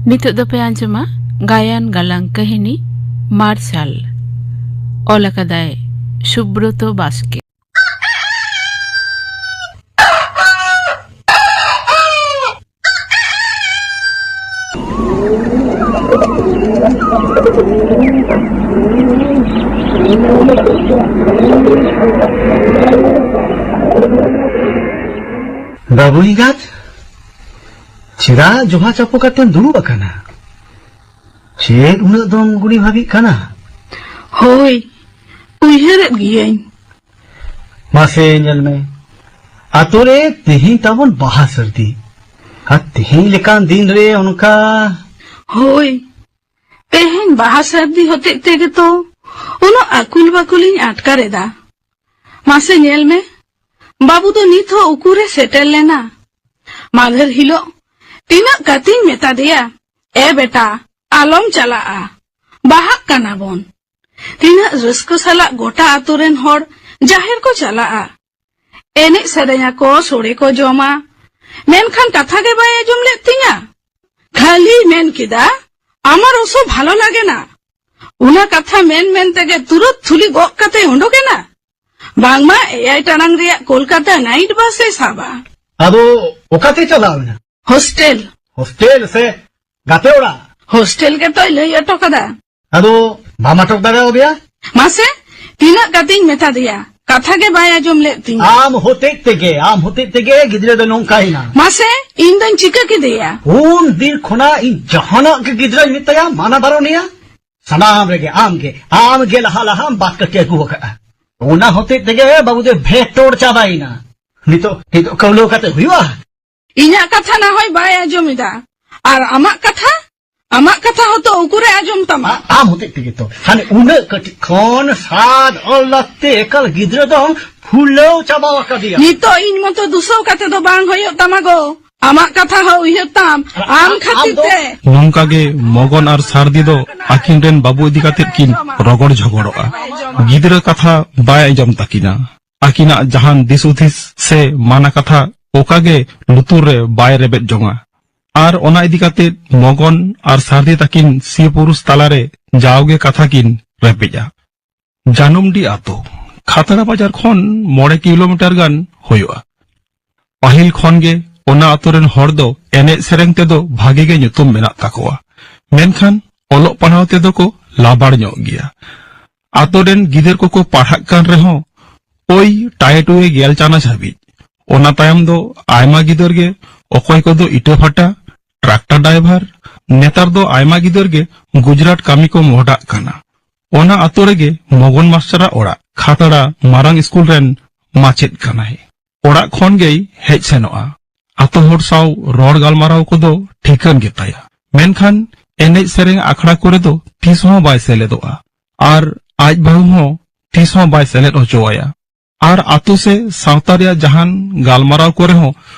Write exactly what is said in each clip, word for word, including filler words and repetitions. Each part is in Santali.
ᱱᱤᱛᱚᱜ ᱫᱚᱯᱮ ᱟᱸᱡᱚᱢᱟ ᱜᱟᱭᱟᱱ ᱜᱟᱞᱟᱝ ᱠᱟᱹᱦᱱᱤ ᱢᱟᱨᱥᱟᱞ᱾ ᱚᱞ ᱟᱠᱟᱫᱟᱭ ᱥᱩᱵᱨᱚᱛᱚ ᱵᱟᱥᱠᱮ᱾ ᱵᱟᱹᱵᱩ ᱮᱸᱜᱟᱛ, ᱪᱮᱫᱟᱜ ᱡᱚᱦᱟ ᱪᱟᱯᱚ ᱠᱟᱛᱮᱢ ᱫᱩᱲᱩᱵ ᱟᱠᱟᱱᱟ? ᱪᱮᱫ ᱩᱱᱟᱹᱜ ᱫᱚᱢ ᱜᱩᱱᱤ ᱵᱷᱟᱹᱵᱤᱜ ᱠᱟᱱᱟ? ᱦᱳᱭ, ᱩᱭᱦᱟᱹᱨᱮᱫ ᱜᱤᱭᱟᱹᱧ᱾ ᱢᱟᱥᱮ ᱧᱮᱞ ᱢᱮ, ᱟᱛᱳ ᱨᱮ ᱛᱮᱦᱮᱧ ᱛᱟᱵᱚᱱ ᱵᱟᱦᱟ ᱥᱟᱹᱨᱫᱤ, ᱟᱨ ᱛᱮᱦᱮᱧ ᱞᱮᱠᱟᱱ ᱫᱤᱱ ᱨᱮ ᱚᱱᱠᱟ᱾ ᱦᱳᱭ, ᱛᱮᱦᱮᱧ ᱵᱟᱦᱟ ᱥᱟᱹᱨᱫᱤ ᱦᱚᱛᱮᱡ ᱛᱮᱜᱮ ᱛᱚ ᱩᱱᱟᱹᱜ ᱟᱹᱠᱩᱞ ᱵᱟᱹᱠᱩᱞᱤᱧ ᱟᱴᱠᱟᱨ ᱮᱫᱟ᱾ ᱢᱟᱥᱮ ᱧᱮᱞ ᱢᱮ, ᱵᱟᱹᱵᱩ ᱫᱚ ᱱᱤᱛ ᱦᱚᱸ ᱩᱠᱩᱨᱮ ᱥᱮᱴᱮᱨ ᱞᱮᱱᱟ? ᱢᱟᱫᱷᱮᱨ ᱦᱤᱞᱳᱜ ᱛᱤᱱᱟᱹᱜ ᱠᱟᱛᱤᱧ ᱢᱮᱛᱟ ᱫᱮᱭᱟ, "ᱮ ᱵᱮᱴᱟ, ᱟᱞᱚᱢ ᱪᱟᱞᱟᱜᱼᱟ, ᱵᱟᱦᱟᱜ ᱠᱟᱱᱟ ᱵᱚᱱ᱾" ᱛᱤᱱᱟᱹᱜ ᱨᱟᱹᱥᱠᱟᱹ ᱥᱟᱞᱟᱜ ᱜᱚᱴᱟ ᱟᱛᱳ ᱨᱮᱱ ᱦᱚᱲ ᱡᱟᱦᱮᱨ ᱠᱚ ᱪᱟᱞᱟᱜᱼᱟ, ᱮᱱᱮᱡ ᱥᱮᱨᱮᱧ ᱟᱠᱚ, ᱥᱳᱲᱮ ᱠᱚ ᱡᱚᱢᱟ, ᱢᱮᱱᱠᱷᱟᱱ ᱠᱟᱛᱷᱟ ᱜᱮ ᱵᱟᱭ ᱟᱸᱡᱚᱢ ᱞᱮᱫ ᱛᱤᱧᱟ᱾ ᱠᱷᱟᱹᱞᱤᱭ ᱢᱮᱱ ᱠᱮᱫᱟ, "ᱟᱢᱟᱨ ᱚᱥᱚ ᱵᱷᱟᱞᱚ ᱞᱟᱜᱮ ᱱᱟ᱾" ᱚᱱᱟ ᱠᱟᱛᱷᱟ ᱢᱮᱱ ᱢᱮᱱ ᱛᱮᱜᱮ ᱛᱩᱨᱟᱹᱛ ᱛᱷᱩᱞᱤ ᱜᱚᱜ ᱠᱟᱛᱮ ᱩᱰᱩᱠ ᱮᱱᱟ᱾ ᱵᱟᱝᱢᱟ ᱮᱭᱟᱭ ᱴᱟᱲᱟᱝ ᱨᱮᱭᱟᱜ ᱠᱳᱞᱠᱟᱛᱟ ᱱᱟᱭᱤᱴ ᱵᱟᱥ ᱮ ᱥᱟᱵᱟ᱾ ᱟᱫᱚ ᱚᱠᱟᱛᱮ ᱪᱟᱞᱟᱣ ᱮᱱᱟ? ᱦᱳᱥᱴᱮᱞ᱾ ᱦᱳᱥᱴᱮᱞ ᱥᱮ ᱜᱟᱛᱮ ᱚᱲᱟᱜ? ᱦᱳᱥᱴᱮᱞ ᱜᱮᱛᱚᱭ ᱞᱟᱹᱭ ᱦᱚᱴᱚ ᱠᱟᱫᱟ᱾ ᱟᱫᱚ ᱵᱟᱢ ᱟᱴᱚᱠ ᱫᱟᱲᱮᱭᱟᱫᱮᱭᱟ? ᱢᱟᱥᱮ, ᱛᱤᱱᱟᱹᱜ ᱠᱟᱛᱮᱧ ᱢᱮᱛᱟ ᱫᱮᱭᱟ, ᱠᱟᱛᱷᱟ ᱜᱮ ᱵᱟᱭ ᱟᱸᱡᱚᱢ ᱞᱮᱫ ᱛᱤᱧᱟ᱾ ᱟᱢ ᱦᱚᱛᱮᱡ ᱛᱮᱜᱮ, ᱟᱢ ᱦᱚᱛᱮᱡ ᱛᱮᱜᱮ ᱜᱤᱫᱽᱨᱟᱹ ᱫᱚ ᱱᱚᱝᱠᱟᱭᱮᱱᱟ᱾ ᱢᱟᱥᱮ, ᱤᱧ ᱫᱚᱧ ᱪᱤᱠᱟᱹ ᱠᱮᱫᱮᱭᱟ? ᱩᱱ ᱫᱤᱱ ᱠᱷᱚᱱᱟᱜ ᱤᱧ ᱡᱟᱦᱟᱱᱟᱜ ᱜᱮ ᱜᱤᱫᱽᱨᱟᱹᱧ ᱢᱮᱛᱟᱭᱟ, ᱢᱟᱱᱟ ᱵᱟᱨᱚᱱᱮᱭᱟ᱾ ᱥᱟᱱᱟᱢ ᱨᱮᱜᱮ ᱟᱢ ᱜᱮ, ᱟᱢ ᱜᱮ ᱞᱟᱦᱟ ᱞᱟᱦᱟᱢ ᱵᱟᱫ ᱠᱟᱹᱴᱤ ᱟᱹᱜᱩ ᱟᱠᱟᱫᱼᱟ᱾ ᱚᱱᱟ ᱦᱚᱛᱮᱡ ᱛᱮᱜᱮ ᱵᱟᱹᱵᱩ ᱫᱚ ᱵᱷᱮᱴᱳᱲ ᱪᱟᱵᱟᱭᱮᱱᱟ᱾ ᱱᱤᱛᱚᱜ, ᱱᱤᱛᱚᱜ ᱠᱟᱹᱣᱞᱟᱹᱣ ᱠᱟᱛᱮ ᱦᱩᱭᱩᱜᱼᱟ? ᱤᱧᱟᱜ ᱠᱟᱛᱷᱟ ᱱᱟ ᱦᱚᱭ ᱵᱟᱭ ᱟᱸᱡᱚᱢ ᱮᱫᱟ, ᱟᱨ ᱟᱢᱟᱜ ᱠᱟᱛᱷᱟ, ᱟᱢᱟᱜ ᱠᱟᱛᱷᱟ ᱦᱚᱸᱛᱚ ᱩᱠᱩᱨᱮ ᱟᱸᱡᱚᱢ ᱛᱟᱢᱟ᱾ ᱟ-, ᱟᱢ ᱦᱚᱛᱮᱡ ᱛᱮᱜᱮ ᱛᱚ᱾ ᱦᱟᱱᱮ ᱩᱱᱟᱹᱜ ᱠᱟᱹᱴᱤᱡ ᱠᱷᱚᱱ ᱥᱟᱫ ᱚᱞ ᱞᱟᱹᱠᱛᱤ ᱮᱠᱟᱞ ᱜᱤᱫᱽᱨᱟᱹ ᱫᱚᱢ ᱯᱷᱩᱞᱟᱹᱣ ᱪᱟᱵᱟ ᱟᱠᱟᱫᱮᱭᱟ᱾ ᱱᱤᱛᱚᱜ ᱤᱧ ᱢᱚᱛᱚ ᱫᱩᱥᱟᱹᱣ ᱠᱟᱛᱮ ᱫᱚ ᱵᱟᱝ ᱦᱩᱭᱩᱜ ᱛᱟᱢᱟ ᱜᱚ᱾ ᱟᱢᱟᱜ ᱠᱟᱛᱷᱟ ᱦᱚᱸ ᱩᱭᱦᱟᱹᱨ ᱛᱟᱢ, ᱟᱢ ᱟᱢ ᱠᱷᱟᱹᱛᱤᱨ ᱫᱚ ᱛᱮ᱾ ᱱᱚᱝᱠᱟ ᱜᱮ ᱢᱚᱜᱚᱱ ᱟᱨ ᱥᱟᱨᱫᱤ ᱫᱚ ᱟᱹᱠᱤᱱ ᱨᱮᱱ ᱵᱟᱹᱵᱩ ᱤᱫᱤ ᱠᱟᱛᱮ ᱠᱤᱱ ᱨᱚᱜᱚᱲ ᱡᱷᱚᱜᱚᱲᱚᱜᱼᱟ᱾ ᱜᱤᱫᱽᱨᱟᱹ ᱠᱟᱛᱷᱟ ᱵᱟᱭ ᱟᱸᱡᱚᱢ ᱛᱟᱹᱠᱤᱱᱟ᱾ ᱟᱹᱠᱤᱱᱟᱜ ᱡᱟᱦᱟᱱ ᱫᱤᱥ ᱦᱩᱫᱤᱥ ᱥᱮ ᱢᱟᱱᱟ ᱠᱟᱛᱷᱟ ᱚᱠᱟ ᱜᱮ ᱞᱩᱛᱩᱨ ᱨᱮ ᱵᱟᱭ ᱨᱮᱵᱮᱫ ᱡᱚᱝᱟ᱾ ᱟᱨ ᱚᱱᱟ ᱤᱫᱤ ᱠᱟᱛᱮ ᱢᱚᱜᱚᱱ ᱟᱨ ᱥᱟᱨᱫᱤ ᱛᱟᱹᱠᱤᱱ ᱥᱤᱭᱟᱹ ᱯᱩᱨᱩᱥ ᱛᱟᱞᱟᱨᱮ ᱡᱟᱣᱜᱮ ᱠᱟᱛᱷᱟ ᱠᱤᱱ ᱨᱮᱯᱮᱡᱼᱟ᱾ ᱡᱟᱱᱩᱢᱰᱤ ᱟᱛᱳ ᱠᱷᱟᱛᱲᱟ ᱵᱟᱡᱟᱨ ᱠᱷᱚᱱ ᱢᱚᱬᱮ ᱠᱤᱞᱳᱢᱤᱴᱟᱨ ᱜᱟᱱ ᱦᱩᱭᱩᱜᱼᱟ᱾ ᱯᱟᱹᱦᱤᱞ ᱠᱷᱚᱱ ᱜᱮ ᱚᱱᱟ ᱟᱛᱳ ᱨᱮᱱ ᱦᱚᱲ ᱫᱚ ᱮᱱᱮᱡ ᱥᱮᱨᱮᱧ ᱛᱮᱫᱚ ᱵᱷᱟᱜᱮ ᱜᱮ ᱧᱩᱛᱩᱢ ᱢᱮᱱᱟᱜ ᱛᱟᱠᱚᱣᱟ, ᱢᱮᱱᱠᱷᱟᱱ ᱚᱞᱚᱜ ᱯᱟᱲᱦᱟᱣ ᱛᱮᱫᱚ ᱠᱚ ᱞᱟᱵᱟᱲ ᱧᱚᱜ ᱜᱮᱭᱟ᱾ ᱟᱛᱳ ᱨᱮᱱ ᱜᱤᱫᱟᱹᱨ ᱠᱚᱠᱚ ᱯᱟᱲᱦᱟᱜ ᱠᱟᱱ ᱨᱮᱦᱚᱸ ᱳᱭ ᱴᱟᱭᱮᱴᱩᱭᱮ ᱜᱮᱞ ᱪᱟᱱᱟᱪ ᱦᱟᱹᱵᱤᱡ᱾ ᱚᱱᱟ ᱛᱟᱭᱚᱢ ᱫᱚ ᱟᱭᱢᱟ ᱜᱤᱫᱟᱹᱨ ᱜᱮ ᱚᱠᱚᱭ ᱠᱚᱫᱚ ᱤᱴᱟᱹ ᱵᱷᱟᱴᱟ, ᱴᱨᱟᱠᱴᱟᱨ ᱰᱨᱟᱭᱵᱷᱟᱨ, ᱱᱮᱛᱟᱨ ᱫᱚ ᱟᱭᱢᱟ ᱜᱤᱫᱟᱹᱨ ᱜᱮ ᱜᱩᱡᱽᱨᱟᱴ ᱠᱟᱹᱢᱤ ᱠᱚ ᱢᱚᱦᱰᱟᱜ ᱠᱟᱱᱟ᱾ ᱚᱱᱟ ᱟᱛᱳ ᱨᱮᱜᱮ ᱢᱚᱜᱚᱱ ᱢᱟᱥᱴᱟᱨᱟᱜ ᱚᱲᱟᱜ ᱠᱷᱟᱛᱲᱟ ᱢᱟᱨᱟᱝ ᱥᱠᱩᱞ ᱨᱮᱱ ᱢᱟᱪᱮᱫ ᱠᱟᱱᱟᱭ᱾ ᱚᱲᱟᱜ ᱠᱷᱚᱱ ᱜᱮᱭ ᱦᱮᱡ ᱥᱮᱱᱚᱜᱼᱟ᱾ ᱟᱛᱳ ᱦᱚᱲ ᱥᱟᱶ ᱨᱚᱲ ᱜᱟᱞᱢᱟᱨᱟᱣ ᱠᱚᱫᱚ ᱴᱷᱤᱠᱟᱹᱱ ᱜᱮᱛᱟᱭᱟ, ᱢᱮᱱᱠᱷᱟᱱ ᱮᱱᱮᱡ ᱥᱮᱨᱮᱧ ᱟᱠᱷᱲᱟ ᱠᱚᱨᱮ ᱫᱚ ᱛᱤᱥ ᱦᱚᱸ ᱵᱟᱭ ᱥᱮᱞᱮᱫᱚᱜᱼᱟ ᱟᱨ ᱟᱡ ᱵᱟᱹᱦᱩ ᱦᱚᱸ ᱛᱤᱥ ᱦᱚᱸ ᱵᱟᱭ ᱥᱮᱞᱮᱫ ᱦᱚᱪᱚ ᱟᱭᱟ᱾ ᱟᱨ ᱟᱛᱳ ᱥᱮ ᱥᱟᱶᱛᱟ ᱨᱮᱭᱟᱜ ᱡᱟᱦᱟᱱ ᱜᱟᱞᱢᱟᱨᱟᱣ ᱠᱚᱨᱮ ᱦᱚᱸ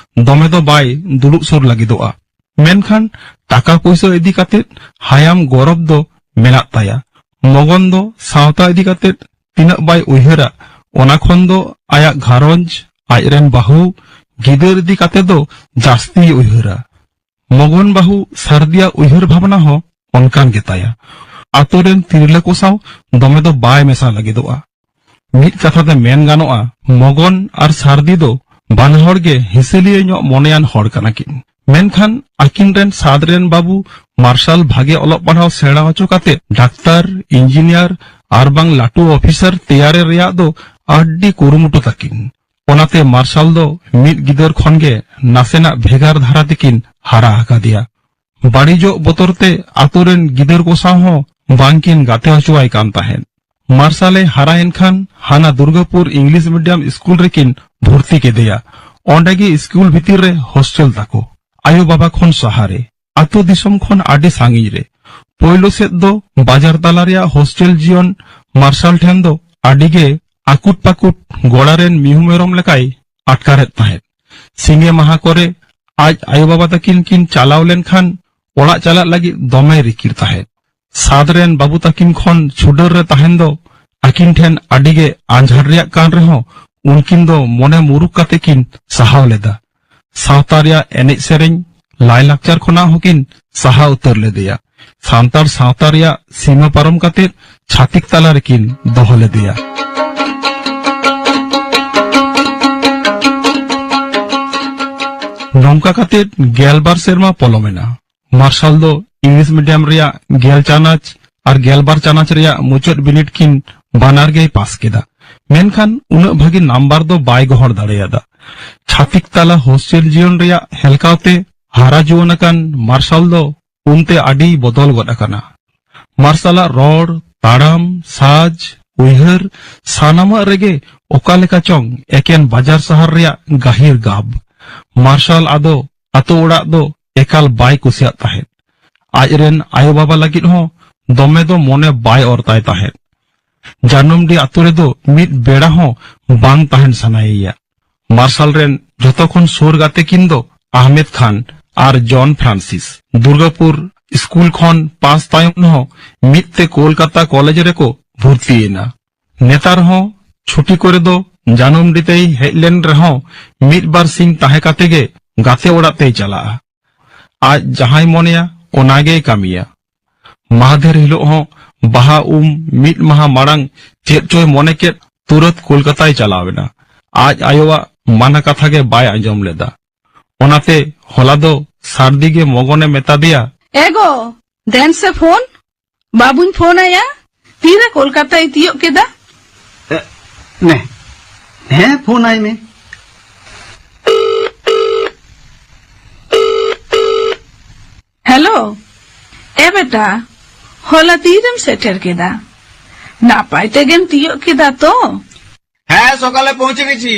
ᱫᱚᱢᱮ ᱫᱚ ᱵᱟᱭ ᱫᱩᱲᱩᱵ ᱥᱩᱨ ᱞᱟᱹᱜᱤᱫᱚᱜᱼᱟ᱾ ᱢᱮᱱᱠᱷᱟᱱ ᱴᱟᱠᱟ ᱯᱩᱭᱥᱟᱹ ᱤᱫᱤ ᱠᱟᱛᱮ ᱦᱟᱭᱟᱢ ᱜᱚᱨᱚᱵ ᱫᱚ ᱢᱮᱱᱟᱜ ᱛᱟᱭᱟ᱾ ᱢᱚᱜᱚᱱ ᱫᱚ ᱥᱟᱶᱛᱟ ᱤᱫᱤ ᱠᱟᱛᱮ ᱛᱤᱱᱟᱹᱜ ᱵᱟᱭ ᱩᱭᱦᱟᱹᱨᱟ, ᱚᱱᱟ ᱠᱷᱚᱱ ᱫᱚ ᱟᱭᱟᱜ ᱜᱷᱟᱨᱚᱸᱡᱽ, ᱟᱡᱨᱮᱱ ᱵᱟᱹᱦᱩ, ᱜᱤᱫᱟᱹᱨ ᱤᱫᱤ ᱠᱟᱛᱮ ᱫᱚ ᱡᱟᱹᱥᱛᱤᱭ ᱩᱭᱦᱟᱹᱨᱟ᱾ ᱢᱚᱜᱚᱱ ᱵᱟᱹᱦᱩ ᱥᱟᱨᱫᱤᱭᱟᱜ ᱩᱭᱦᱟᱹᱨ ᱵᱷᱟᱵᱽᱱᱟ ᱦᱚᱸ ᱚᱱᱠᱟᱱ ᱜᱮᱛᱟᱭᱟ᱾ ᱟᱛᱳ ᱨᱮᱱ ᱛᱤᱨᱞᱟᱹ ᱠᱚ ᱥᱟᱶ ᱫᱚᱢᱮ ᱫᱚ ᱵᱟᱭ ᱢᱮᱥᱟ ᱞᱟᱹᱜᱤᱫᱚᱜᱼᱟ᱾ ᱢᱤᱫ ᱠᱟᱛᱷᱟ ᱛᱮ ᱢᱮᱱ ᱜᱟᱱᱚᱜᱼᱟ, ᱢᱚᱜᱚᱱ ᱟᱨ ᱥᱟᱨᱫᱤ ᱫᱚ ᱵᱟᱱᱟ ᱦᱚᱲ ᱜᱮ ᱦᱤᱥᱟᱹᱞᱤᱭᱟᱹ ᱧᱚᱜ ᱢᱚᱱᱮᱭᱟᱱ ᱦᱚᱲ ᱠᱟᱱᱟ ᱠᱤᱱ᱾ ᱢᱮᱱᱠᱷᱟᱱ ᱟᱹᱠᱤᱱ ᱨᱮᱱ ᱥᱟᱫ ᱨᱮᱱ ᱵᱟᱹᱵᱩ ᱢᱟᱨᱥᱟᱞ ᱵᱷᱟᱜᱮ ᱚᱞᱚᱜ ᱯᱟᱲᱦᱟᱣ ᱥᱮᱬᱟ ᱦᱚᱪᱚ ᱠᱟᱛᱮ ᱰᱟᱠᱛᱟᱨ, ᱤᱧᱡᱤᱱᱤᱭᱟᱨ ᱟᱨ ᱵᱟᱝ ᱞᱟᱹᱴᱩ ᱚᱯᱷᱤᱥᱟᱨ ᱛᱮᱭᱟᱨᱮ ᱨᱮᱭᱟᱜ ᱫᱚ ᱟᱹᱰᱤ ᱠᱩᱨᱩᱢᱩᱴᱩ ᱛᱟᱹᱠᱤᱱ᱾ ᱚᱱᱟᱛᱮ ᱢᱟᱨᱥᱟᱞ ᱫᱚ ᱢᱤᱫ ᱜᱤᱫᱟᱹᱨ ᱠᱷᱚᱱ ᱜᱮ ᱱᱟᱥᱮᱱᱟᱜ ᱵᱷᱮᱜᱟᱨ ᱫᱷᱟᱨᱟ ᱛᱮᱠᱤᱱ ᱦᱟᱨᱟ ᱟᱠᱟᱫᱮᱭᱟ᱾ ᱵᱟᱹᱲᱤᱡᱚᱜ ᱵᱚᱛᱚᱨ ᱛᱮ ᱟᱛᱳ ᱨᱮᱱ ᱜᱤᱫᱟᱹᱨ ᱠᱚ ᱥᱟᱶ ᱦᱚᱸ ᱵᱟᱝᱠᱤᱱ ᱜᱟᱛᱮ ᱦᱚᱪᱚᱣᱟᱭ ᱠᱟᱱ ᱛᱟᱦᱮᱸᱫ᱾ ᱢᱟᱨᱥᱟᱞᱮ ᱦᱟᱨᱟᱭᱮᱱ ᱠᱷᱟᱱ ᱦᱟᱱᱟ ᱫᱩᱨᱜᱟᱯᱩᱨ ᱤᱝᱞᱤᱥ ᱢᱤᱰᱤᱭᱟᱢ ᱥᱠᱩᱞ ᱨᱮᱠᱤᱱ ᱵᱷᱚᱨᱛᱤ ᱠᱮᱫᱮᱭᱟ᱾ ᱚᱸᱰᱮ ᱜᱮ ᱥᱠᱩᱞ ᱵᱷᱤᱛᱤᱨ ᱨᱮ ᱦᱳᱥᱴᱮᱞ ᱛᱟᱠᱚ, ᱟᱭᱳ ᱵᱟᱵᱟ ᱠᱷᱚᱱ ᱥᱟᱦᱟᱨᱮ, ᱟᱛᱳ ᱫᱤᱥᱚᱢ ᱠᱷᱚᱱ ᱟᱹᱰᱤ ᱥᱟᱺᱜᱤᱧ ᱨᱮ᱾ ᱯᱳᱭᱞᱳ ᱥᱮᱫ ᱫᱚ ᱵᱟᱡᱟᱨ ᱛᱟᱞᱟ ᱨᱮᱭᱟᱜ ᱦᱳᱥᱴᱮᱞ ᱡᱤᱭᱚᱱ ᱢᱟᱨᱥᱟᱞ ᱴᱷᱮᱱ ᱫᱚ ᱟᱹᱰᱤ ᱜᱮ ᱟᱠᱩᱴ ᱯᱟᱠᱩᱴ, ᱜᱚᱲᱟ ᱨᱮᱱ ᱢᱤᱦᱩ ᱢᱮᱨᱚᱢ ᱞᱮᱠᱟᱭ ᱟᱴᱠᱟᱨᱮᱫ ᱛᱟᱦᱮᱸᱫ᱾ ᱥᱤᱸᱜᱮ ᱢᱟᱦᱟ ᱠᱚᱨᱮ ᱟᱡ ᱟᱭᱳ ᱵᱟᱵᱟ ᱛᱟᱹᱠᱤᱱ ᱠᱤᱱ ᱪᱟᱞᱟᱣ ᱞᱮᱱᱠᱷᱟᱱ ᱚᱲᱟᱜ ᱪᱟᱞᱟᱜ ᱞᱟᱹᱜᱤᱫ ᱫᱚᱢᱮᱭ ᱨᱤᱠᱤᱲ ᱛᱟᱦᱮᱸᱫ᱾ ᱥᱟᱫ ᱨᱮᱱ ᱵᱟᱹᱵᱩ ᱛᱟᱹᱠᱤᱱ ᱠᱷᱚᱱ ᱪᱷᱩᱰᱟᱹᱨ ᱨᱮ ᱛᱟᱦᱮᱱ ᱫᱚ ᱟᱹᱠᱤᱱ ᱴᱷᱮᱱ ᱟᱹᱰᱤ ᱜᱮ ᱟᱸᱡᱷᱟᱴ ᱨᱮᱭᱟᱜ ᱠᱟᱱ ᱨᱮᱦᱚᱸ ᱩᱱᱠᱤᱱ ᱫᱚ ᱢᱚᱱᱮ ᱢᱩᱨᱩᱠ ᱠᱟᱛᱮ ᱠᱤᱱ ᱥᱟᱦᱟᱣ ᱞᱮᱫᱟ᱾ ᱥᱟᱶᱛᱟ ᱨᱮᱭᱟᱜ ᱮᱱᱮᱡ ᱥᱮᱨᱮᱧ, ᱞᱟᱭᱞᱟᱠᱪᱟᱨ ᱠᱷᱚᱱᱟᱜ ᱦᱚᱸᱠᱤᱱ ᱥᱟᱦᱟ ᱩᱛᱟᱹᱨ ᱞᱮᱫᱮᱭᱟ᱾ ᱥᱟᱱᱛᱟᱲ ᱥᱟᱶᱛᱟ ᱨᱮᱭᱟᱜ ᱥᱤᱢᱟᱹ ᱯᱟᱨᱚᱢ ᱠᱟᱛᱮ ᱪᱷᱟᱹᱛᱤᱠ ᱛᱟᱞᱟ ᱨᱮᱠᱤᱱ ᱫᱚᱦᱚ ᱞᱮᱫᱮᱭᱟ᱾ ᱱᱚᱝᱠᱟ ᱠᱟᱛᱮ ᱜᱮᱞᱵᱟᱨ ᱥᱮᱨᱢᱟ ᱯᱚᱞᱚᱢᱮᱱᱟ᱾ ᱢᱟᱨᱥᱟᱞ ᱫᱚ ᱤᱝᱞᱤᱥ ᱢᱤᱰᱤᱭᱟᱢ ᱨᱮᱭᱟᱜ ᱜᱮᱞ ᱪᱟᱱᱟᱪ ᱟᱨ ᱜᱮᱞᱵᱟᱨ ᱪᱟᱱᱟᱪ ᱨᱮᱭᱟᱜ ᱢᱩᱪᱟᱹᱫ ᱵᱤᱱᱤᱰ ᱠᱤᱱ ᱵᱟᱱᱟᱨ ᱜᱮᱭ ᱯᱟᱥ ᱠᱮᱫᱟ᱾ ᱢᱮᱱᱠᱷᱟᱱ ᱩᱱᱟᱹᱜ ᱵᱷᱟᱹᱜᱤ ᱱᱟᱢᱵᱟᱨ ᱫᱚ ᱵᱟᱭ ᱜᱚᱦᱚᱲ ᱫᱟᱲᱮᱭᱟᱫᱟ᱾ ᱪᱷᱟᱹᱛᱤᱠ ᱛᱟᱞᱟ ᱦᱳᱥᱴᱮᱞ ᱡᱤᱭᱚᱱ ᱨᱮᱭᱟᱜ ᱦᱮᱞᱠᱟᱣ ᱛᱮ ᱦᱟᱨᱟ ᱡᱩᱣᱟᱹᱱ ᱟᱠᱟᱱ ᱢᱟᱨᱥᱟᱞ ᱫᱚ ᱩᱱᱛᱮ ᱟᱹᱰᱤ ᱵᱚᱫᱚᱞ ᱜᱚᱫ ᱟᱠᱟᱱᱟ᱾ ᱢᱟᱨᱥᱟᱞᱟᱜ ᱨᱚᱲ, ᱛᱟᱲᱟᱢ, ᱥᱟᱡᱽ, ᱩᱭᱦᱟᱹᱨ ᱥᱟᱱᱟᱢᱟᱜ ᱨᱮᱜᱮ ᱚᱠᱟ ᱞᱮᱠᱟ ᱪᱚᱝ ᱮᱠᱮᱱ ᱵᱟᱡᱟᱨ ᱥᱟᱦᱟᱨ ᱨᱮᱭᱟᱜ ᱜᱟᱹᱦᱤᱨ ᱜᱟᱵ᱾ ᱢᱟᱨᱥᱟᱞ ᱟᱫᱚ ᱟᱛᱳ ᱚᱲᱟᱜ ᱫᱚ ᱮᱠᱟᱞ ᱵᱟᱭ ᱠᱩᱥᱤᱭᱟᱜ ᱛᱟᱦᱮᱸᱫ᱾ ᱟᱡᱨᱮᱱ ᱟᱭᱳ ᱵᱟᱵᱟ ᱞᱟᱹᱜᱤᱫ ᱦᱚᱸ ᱫᱚᱢᱮ ᱫᱚ ᱢᱚᱱᱮ ᱵᱟᱭ ᱚᱨ ᱛᱟᱭ ᱛᱟᱦᱮᱸᱫ᱾ ᱡᱟᱱᱚᱢᱰᱤ ᱟᱛᱳ ᱨᱮᱫᱚ ᱢᱤᱫ ᱵᱮᱲᱟ ᱦᱚᱸ ᱵᱟᱝ ᱛᱟᱦᱮᱱ ᱥᱟᱱᱟᱭᱮᱭᱟ᱾ ᱢᱟᱨᱥᱟᱞ ᱨᱮᱱ ᱡᱷᱚᱛᱚ ᱠᱷᱚᱱ ᱥᱩᱨ ᱜᱟᱛᱮ ᱠᱤᱱ ᱫᱚ ᱟᱦᱢᱮᱫ ᱠᱷᱟᱱ ᱟᱨ ᱡᱚᱱ ᱯᱷᱨᱟᱱᱥᱤᱥ᱾ ᱫᱩᱨᱜᱟᱯᱩᱨ ᱥᱠᱩᱞ ᱠᱷᱚᱱ ᱯᱟᱥ ᱛᱟᱭᱚᱢ ᱦᱚᱸ ᱢᱤᱫ ᱛᱮ ᱠᱳᱞᱠᱟᱛᱟ ᱠᱚᱞᱮᱡᱽ ᱨᱮᱠᱚ ᱵᱷᱩᱨᱛᱤᱭᱮᱱᱟ᱾ ᱱᱮᱛᱟᱨ ᱦᱚᱸ ᱪᱷᱩᱴᱤ ᱠᱚᱨᱮ ᱫᱚ ᱡᱟᱱᱚᱢᱰᱤ ᱛᱮᱭ ᱦᱮᱡ ᱞᱮᱱ ᱨᱮᱦᱚᱸ ᱢᱤᱫ ᱵᱟᱨ ᱥᱤᱧ ᱛᱟᱦᱮᱸ ᱠᱟᱛᱮ ᱜᱮ ᱜᱟᱛᱮ ᱚᱲᱟᱜ ᱛᱮᱭ ᱪᱟᱞᱟᱜᱼᱟ᱾ ᱟᱡ ᱡᱟᱦᱟᱸᱭ ᱢᱚᱱᱮᱭᱟ ᱚᱱᱟ ᱜᱮᱭ ᱠᱟᱹᱢᱤᱭᱟ᱾ ᱢᱟᱦᱫᱮᱨ ᱦᱤᱞᱳᱜ ᱦᱚᱸ ᱵᱟᱦᱟ ᱩᱢ ᱢᱤᱫ ᱢᱟᱦᱟ ᱢᱟᱲᱟᱝ ᱪᱮᱫ ᱪᱚᱭ ᱢᱚᱱᱮ ᱠᱮᱫ, ᱛᱩᱨᱟᱹᱛ ᱠᱳᱞᱠᱟᱛᱟᱭ ᱪᱟᱞᱟᱣ ᱮᱱᱟ᱾ ᱟᱡ ᱟᱭᱳᱣᱟᱜ ᱢᱟᱱᱟ ᱠᱟᱛᱷᱟ ᱜᱮ ᱵᱟᱭ ᱟᱸᱡᱚᱢ ᱞᱮᱫᱟ᱾ ᱚᱱᱟᱛᱮ ᱦᱚᱞᱟ ᱫᱚ ᱥᱟᱹᱨᱫᱤ ᱜᱮ ᱢᱚᱜᱚᱱᱮ ᱢᱮᱛᱟ ᱫᱮᱭᱟ, ᱮ ᱜᱚ, ᱫᱮᱱ ᱥᱮ ᱯᱷᱳᱱ, ᱵᱟᱹᱵᱩᱧ ᱯᱷᱳᱱ ᱟᱭᱟ, ᱛᱤᱨᱮ ᱠᱳᱞᱠᱟᱛᱟᱭ ᱛᱤᱭᱳᱜ ᱠᱮᱫᱟ? ᱮ, ᱱᱮ, ᱦᱮᱸ, ᱯᱷᱳᱱ ᱟᱭ ᱢᱮ᱾ ᱦᱮᱞᱳ, ᱮ ᱵᱮᱴᱟ, ᱦᱚᱞᱟ ᱛᱤᱨᱮᱢ ᱥᱮᱴᱮᱨ ᱠᱮᱫᱟ? ᱱᱟᱯᱟᱭ ᱛᱮᱜᱮᱢ ᱛᱤᱭᱳᱜ ᱠᱮᱫᱟ ᱛᱚ? হ্যাঁ, সকালে পৌঁছে গেছি।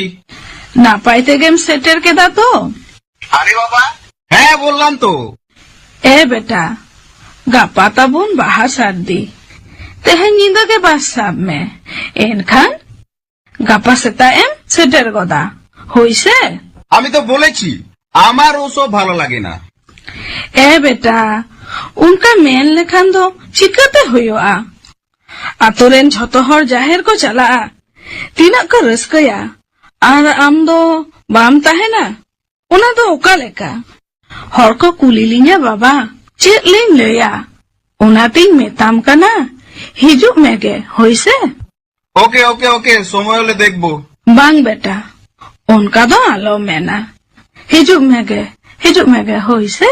ᱱᱟᱯᱟᱭ ᱛᱮᱜᱮᱢ ᱥᱮᱴᱮᱨ ᱠᱮᱫᱟ ᱛᱚ? আরে বাবা। হ্যাঁ, বললাম তো। ᱮ ᱵᱮᱴᱟ, ᱜᱟᱯᱟ ᱛᱟᱵᱚᱱ ᱵᱟᱦᱟ ᱥᱟᱹᱨᱫᱤ᱾ ᱛᱮᱦᱮᱧ ᱧᱤᱫᱟᱹ ᱜᱮ ᱵᱟᱥ ᱥᱟᱵ ᱢᱮ᱾ ᱮᱱᱠᱷᱟᱱ ᱜᱟᱯᱟ ᱥᱮᱛᱟᱜ ᱮᱢ ᱥᱮᱴᱮᱨ ᱜᱚᱫᱟ᱾ ᱦᱳᱭ ᱥᱮ? আমি তো বলেছি, আমার ওসব ভালো লাগে না। ᱮ ᱵᱮᱴᱟ, ᱚᱱᱠᱟ ᱢᱮᱱ ᱞᱮᱠᱷᱟᱱ ᱫᱚ ᱪᱤᱠᱟᱹᱛᱮ ᱦᱩᱭᱩᱜᱼᱟ? ᱟᱛᱳ ᱨᱮᱱ ᱡᱷᱚᱛᱚ ᱦᱚᱲ ᱡᱟᱦᱮᱨ ᱠᱚ ᱪᱟᱞᱟᱜᱼᱟ, ᱛᱤᱱᱟᱹᱜ ᱠᱚ ᱨᱟᱹᱥᱠᱟᱹᱭᱟ, ᱟᱨ ᱟᱢ ᱫᱚ ᱵᱟᱢ ᱛᱟᱦᱮᱱᱟ? ᱚᱱᱟ ᱫᱚ ᱚᱠᱟ ᱞᱮᱠᱟ? ᱦᱚᱲ ᱠᱚ ᱠᱩᱞᱤ ᱞᱤᱧᱟ ᱵᱟᱵᱟ, ᱪᱮᱫ ᱞᱤᱧ ᱞᱟᱹᱭᱟ? ᱚᱱᱟᱛᱤᱧ ᱢᱮᱛᱟᱢ ᱠᱟᱱᱟ, ᱦᱤᱡᱩᱜ ᱢᱮᱜᱮ, ᱦᱳᱭ ᱥᱮ? ᱳᱠᱮ, ᱳᱠᱮ, ᱳᱠᱮ, ᱥᱚᱢᱚᱭ ᱦᱚᱞᱮ ᱫᱮᱠᱷᱵᱚ᱾ ᱵᱟᱝ ᱵᱮᱴᱟ, ᱚᱱᱠᱟ ᱫᱚ ᱟᱞᱚᱢ ᱢᱮᱱᱟ᱾ ᱦᱤᱡᱩᱜ ᱢᱮᱜᱮ, ᱦᱤᱡᱩᱜ ᱢᱮᱜᱮ, ᱦᱳᱭ ᱥᱮ?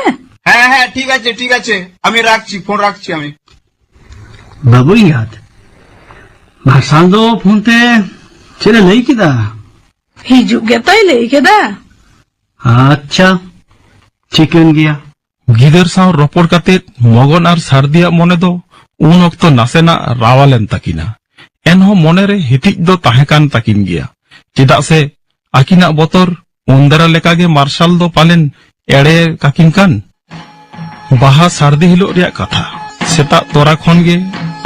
ᱦᱮᱸ, ᱦᱮᱸ, ᱴᱷᱤᱠ ᱟᱪᱷᱮ, ᱴᱷᱤᱠ ᱟᱪᱷᱮ, ᱟᱢᱤ ᱨᱟᱠᱷᱪᱤ, ᱯᱷᱳᱱ ᱨᱟᱠᱷᱪᱤ ᱟᱢᱤ᱾ ᱵᱟᱹᱵᱩ ᱮᱸᱜᱟᱛ, ᱢᱟᱨᱥᱟᱞ ᱫᱚ ᱯᱷᱳᱱ ᱛᱮ ᱪᱮᱫ ᱮ ᱞᱟᱹᱭ ᱠᱮᱫᱟ? ᱦᱤᱡᱩᱜ ᱜᱮᱛᱚᱭ ᱞᱟᱹᱭ ᱠᱮᱫᱟ᱾ ᱟᱪᱪᱷᱟ, ᱴᱷᱤᱠᱟᱹᱱ ᱜᱮᱭᱟ᱾ ᱜᱤᱫᱟᱹᱨ ᱥᱟᱶ ᱨᱚᱯᱚᱲ ᱠᱟᱛᱮ ᱢᱚᱜᱚᱱ ᱟᱨ ᱥᱟᱨᱫᱤᱭᱟᱜ ᱢᱚᱱᱮ ᱫᱚ ᱩᱱ ᱚᱠᱛᱚ ᱱᱟᱥᱮᱱᱟᱜ ᱨᱟᱣᱟᱞ ᱮᱱ ᱛᱟᱹᱠᱤᱱᱟ᱾ ᱮᱱᱦᱚᱸ ᱢᱚᱱᱮᱨᱮ ᱦᱤᱛᱤᱡ ᱫᱚ ᱛᱟᱦᱮᱸ ᱠᱟᱱ ᱛᱟᱹᱠᱤᱱ ᱜᱮᱭᱟ᱾ ᱪᱮᱫᱟᱜ ᱥᱮ ᱟᱹᱠᱤᱱᱟᱜ ᱵᱚᱛᱚᱨ ᱩᱱᱫᱟᱨᱟ ᱞᱮᱠᱟᱜᱮ ᱢᱟᱨᱥᱟᱞ ᱫᱚ ᱯᱟᱞᱮᱱ ᱮᱲᱮ ᱠᱟᱹᱠᱤᱱ ᱠᱟᱱ᱾ ᱵᱟᱦᱟ ᱥᱟᱹᱨᱫᱤ ᱦᱤᱞᱳᱜ ᱨᱮᱭᱟᱜ ᱠᱟᱛᱷᱟ᱾ ᱥᱮᱛᱟᱜ ᱛᱚᱨᱟ ᱠᱷᱚᱱ ᱜᱮ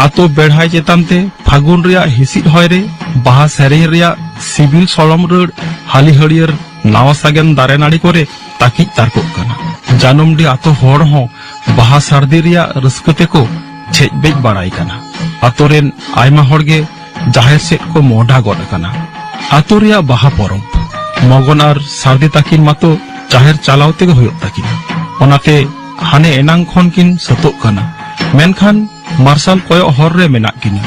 ᱟᱛᱳ ᱵᱮᱲᱦᱟᱭ ᱪᱮᱛᱟᱱ ᱛᱮ ᱯᱷᱟᱹᱜᱩᱱ ᱨᱮᱭᱟᱜ ᱦᱤᱥᱤᱫ ᱦᱚᱭ ᱨᱮ ᱵᱟᱦᱟ ᱥᱮᱨᱮᱧ ᱨᱮᱭᱟᱜ ᱥᱤᱵᱤᱞ ᱥᱚᱲᱚᱢ ᱨᱟᱹᱲ ᱦᱟᱹᱞᱤ ᱦᱟᱹᱲᱭᱟᱹᱨ ᱱᱟᱣᱟ ᱥᱟᱜᱮᱱ ᱫᱟᱨᱮ ᱱᱟᱹᱲᱤ ᱠᱚᱨᱮ ᱛᱟᱹᱠᱤᱡ ᱛᱟᱨᱠᱚᱜ ᱠᱟᱱᱟ᱾ ᱡᱟᱱᱩᱢᱰᱤ ᱟᱛᱳ ᱦᱚᱲ ᱦᱚᱸ ᱵᱟᱦᱟ ᱥᱟᱹᱨᱫᱤ ᱨᱮᱭᱟᱜ ᱨᱟᱹᱥᱠᱟᱹ ᱛᱮᱠᱚ ᱪᱷᱮᱡ ᱵᱮᱡ ᱵᱟᱲᱟᱭ ᱠᱟᱱᱟ᱾ ᱟᱛᱳ ᱨᱮᱱ ᱟᱭᱢᱟ ᱦᱚᱲ ᱜᱮ ᱡᱟᱦᱮᱨ ᱥᱮᱫ ᱠᱚ ᱢᱚᱦᱰᱟ ᱜᱚᱫ ᱟᱠᱟᱱᱟ᱾ ᱟᱛᱳ ᱨᱮᱭᱟᱜ ᱵᱟᱦᱟ ᱯᱚᱨᱚᱵᱽ᱾ ᱢᱚᱜᱚᱱ ᱟᱨ ᱥᱟᱨᱫᱤ ᱛᱟᱹᱠᱤᱱ ᱢᱟᱛᱚ ᱡᱟᱦᱮᱨ ᱪᱟᱞᱟᱣ ᱛᱮᱜᱮ ᱦᱩᱭᱩᱜ ᱛᱟᱹᱠᱤᱱᱟ᱾ ᱚᱱᱟᱛᱮ ᱦᱟᱱᱮ ᱮᱱᱟᱝ ᱠᱷᱚᱱ ᱠᱤᱱ ᱥᱟᱹᱛᱚᱜ ᱠᱟᱱᱟ᱾ ᱢᱮᱱᱠᱷᱟᱱ ᱢᱟᱨᱥᱟᱞ ᱠᱚᱭᱚᱜ ᱦᱚᱨ ᱨᱮ ᱢᱮᱱᱟᱜ ᱠᱤᱱᱟ᱾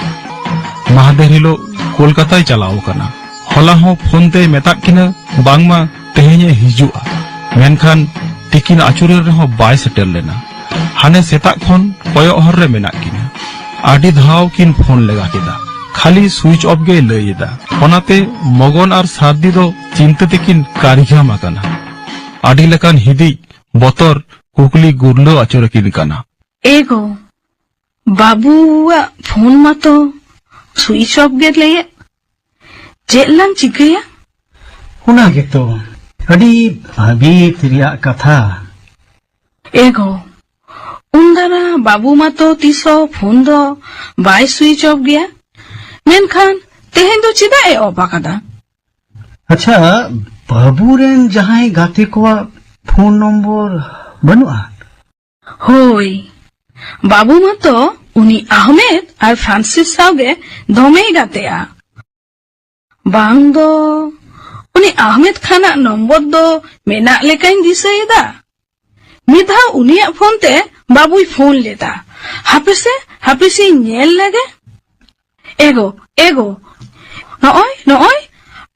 ᱢᱟᱦᱫᱮᱨ ᱦᱤᱞᱳᱜ ᱠᱳᱞᱠᱟᱛᱟᱭ ᱪᱟᱞᱟᱣ ᱟᱠᱟᱱᱟ᱾ ᱦᱚᱞᱟ ᱦᱚᱸ ᱯᱷᱳᱱ ᱛᱮᱭ ᱢᱮᱛᱟᱫ ᱠᱤᱱᱟ ᱵᱟᱝᱢᱟ ᱛᱮᱦᱮᱧ ᱮ ᱦᱤᱡᱩᱜᱼᱟ᱾ ᱢᱮᱱᱠᱷᱟᱱ ᱛᱤᱠᱤᱱ ᱟᱹᱪᱩᱨᱮᱱ ᱨᱮᱦᱚᱸ ᱵᱟᱭ ᱥᱮᱴᱮᱨ ᱞᱮᱱᱟ᱾ ᱦᱟᱱᱮ ᱥᱮᱛᱟᱜ ᱠᱷᱚᱱ ᱠᱚᱭᱚᱜ ᱦᱚᱨ ᱨᱮ ᱢᱮᱱᱟᱜ ᱠᱤᱱᱟ᱾ ᱟᱹᱰᱤ ᱫᱷᱟᱣ ᱠᱤᱱ ᱯᱷᱳᱱ ᱞᱮᱜᱟ ᱠᱮᱫᱟ, ᱠᱷᱟᱹᱞᱤ ᱥᱩᱭᱤᱪ ᱚᱯᱷ ᱜᱮᱭ ᱞᱟᱹᱭ ᱮᱫᱟ᱾ ᱚᱱᱟᱛᱮ ᱢᱚᱜᱚᱱ ᱟᱨ ᱥᱟᱨᱫᱤ ᱫᱚ ᱪᱤᱱᱛᱟᱹ ᱛᱮᱠᱤᱱ ᱠᱟᱹᱨᱤᱜᱷᱟᱢ ᱟᱠᱟᱱᱟ᱾ ᱟᱹᱰᱤ ᱞᱮᱠᱟᱱ ᱦᱤᱫᱤᱡ, ᱵᱚᱛᱚᱨ, ᱠᱩᱠᱞᱤ ᱜᱩᱨᱞᱟᱹᱣ ᱟᱹᱪᱩᱨ ᱟᱹᱠᱤᱱ ᱠᱟᱱᱟ᱾ ᱮ ᱜᱚ, ᱵᱟᱹᱵᱩᱣᱟᱜ ᱯᱷᱳᱱ ᱢᱟᱛᱚ ᱥᱩᱭᱤᱪ ᱚᱯᱷ ᱜᱮ ᱞᱟᱹᱭᱮᱫ᱾ ᱪᱮᱫ ᱞᱟᱝ ᱪᱤᱠᱟᱹᱭᱟ? ᱚᱱᱟ ᱜᱮᱛᱚ ᱟᱹᱰᱤ ᱵᱷᱟᱹᱵᱤᱛ ᱨᱮᱭᱟᱜ ᱠᱟᱛᱷᱟ᱾ ᱮ ᱜᱚ, ᱩᱱᱫᱟᱨᱟ ᱵᱟᱹᱵᱩ ᱢᱟᱛᱚ ᱛᱤᱥᱦᱚᱸ ᱯᱷᱳᱱ ᱫᱚ ᱵᱟᱭ ᱥᱩᱭᱤᱪ ᱚᱯᱷ ᱜᱮᱭᱟ, ᱢᱮᱱᱠᱷᱟᱱ ᱛᱮᱦᱮᱧ ᱫᱚ ᱪᱮᱫᱟᱜ ᱮ ᱚᱯᱷ ᱟᱠᱟᱫᱟ? ᱟᱪᱪᱷᱟ, ᱵᱟᱹᱵᱩ ᱨᱮᱱ ᱡᱟᱦᱟᱸᱭ ᱜᱟᱛᱮ ᱠᱚᱣᱟᱜ ᱯᱷᱳᱱ ᱱᱚᱢᱵᱚᱨ ᱵᱟᱹᱱᱩᱜᱼᱟ? ᱦᱳᱭ, ᱵᱟᱹᱵᱩ ᱢᱟᱛᱚ ᱩᱱᱤ ᱟᱦᱢᱮᱫ ᱟᱨ ᱯᱷᱨᱟᱱᱥᱤᱥ ᱥᱟᱶᱜᱮ ᱫᱚᱢᱮᱭ ᱜᱟᱛᱮᱜᱼᱟ᱾ ᱵᱟᱝ ᱫᱚ ᱩᱱᱤ ᱟᱦᱢᱮᱫ ᱠᱷᱟᱱᱟᱜ ᱱᱚᱢᱵᱚᱨ ᱫᱚ ᱢᱮᱱᱟᱜ ᱞᱮᱠᱟᱧ ᱫᱤᱥᱟᱹᱭᱮᱫᱟ᱾ ᱢᱤᱫ ᱫᱷᱟᱣ ᱩᱱᱤᱭᱟᱜ ᱯᱷᱳᱱ ᱛᱮ ᱵᱟᱹᱵᱩᱭ ᱯᱷᱳᱱ ᱞᱮᱫᱟ᱾ ᱦᱟᱯᱮ ᱥᱮ, ᱦᱟᱯᱮ ᱥᱮᱧ ᱧᱮᱞ ᱞᱮᱜᱮ᱾ ᱮᱜᱳ, ᱮᱜᱳ, ᱱᱚᱜᱼᱚᱭ, ᱱᱚᱜᱼᱚᱭ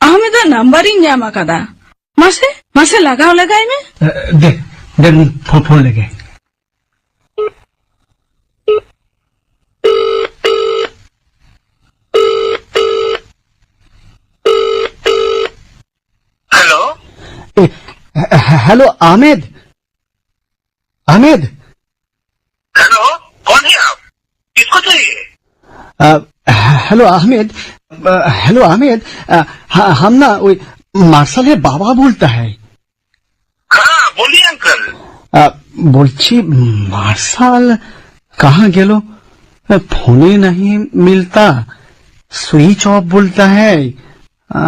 ᱟᱦᱢᱮᱫᱟᱜ ᱱᱟᱢᱵᱟᱨᱤᱧ ᱧᱟᱢ ᱟᱠᱟᱫᱟ᱾ ᱢᱟᱥᱮ, ᱢᱟᱥᱮ ᱞᱟᱜᱟᱣ ᱞᱮᱜᱟᱭ ᱢᱮ᱾ ᱮ, ᱫᱮ, ᱫᱮ, ᱯᱷᱳ-, ᱯᱷᱳᱱ ᱞᱮᱜᱮ᱾ ᱦᱮᱞᱳ᱾ ᱮ, ᱦᱮ-, ᱦᱮᱞᱳ, ᱟᱦᱢᱮᱫ᱾ ᱟᱦᱢᱮᱫ᱾ हेलो, कौन है आप? किसको चाहिए? अ, हेलो अहमद, अ, हेलो अहमद, अ, ह-, हम ना, ওই মার্শালের বাবা বলতে হয়। हाँ, बोलिए अंकल। अ, বলছি, মার্শাল कहाँ গেল? ফোনে नहीं मिलता, स्विच ऑफ बोलता है। अ,